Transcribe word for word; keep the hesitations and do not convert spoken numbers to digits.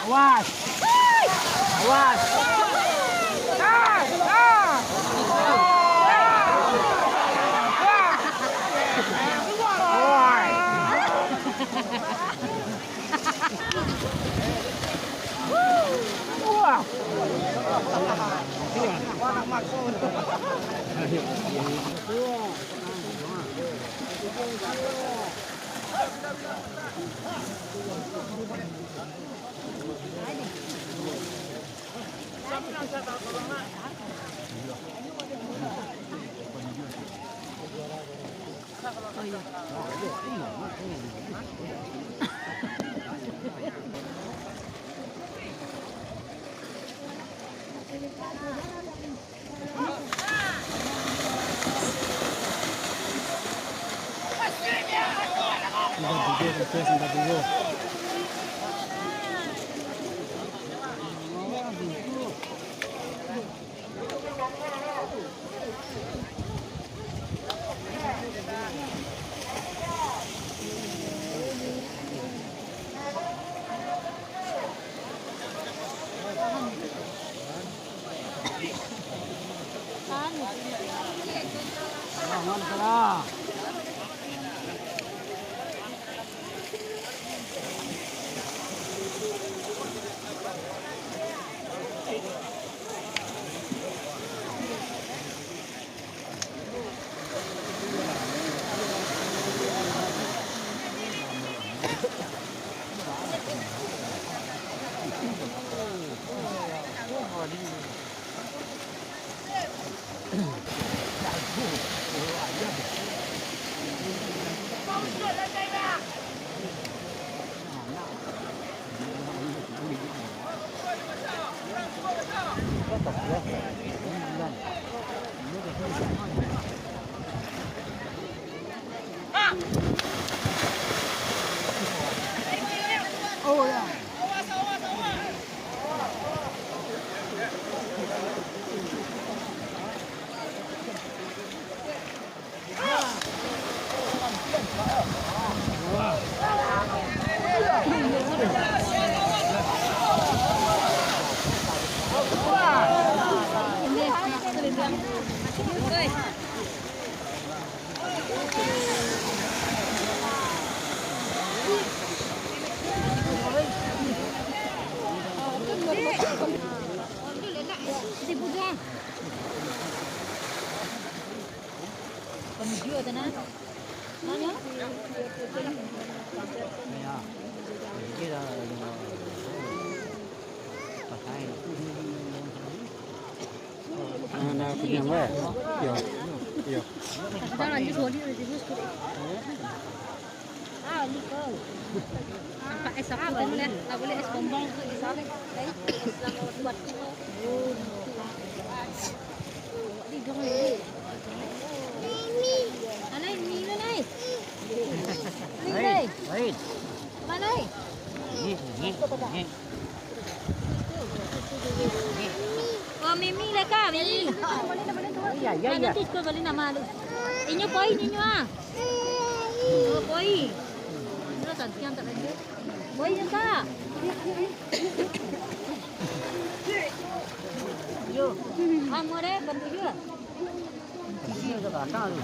Awas. Awas. Sudah lanjut, sorry, lanjut, sorry. Ah, ni kau. Nampak es apa tu, boleh? Tak boleh es bombong tu di sana. Baik. Selamat buat tu. Di dong ni. Anai, ni, ni, ni. Ni, Lain, ni. Lain. Mana, eh? Ni, ni, ni. Oh, Mimi lah, Kak, Mimi. Iya, iya, iya. Mana tu suka bali nama lu? Inyo poi, inyo, ah. Oh, poi. Terus, nanti yang tak lanjut. Poi, inyo, Kak. Yo. Ah, more, bantu juga. Ini udah belakang tu.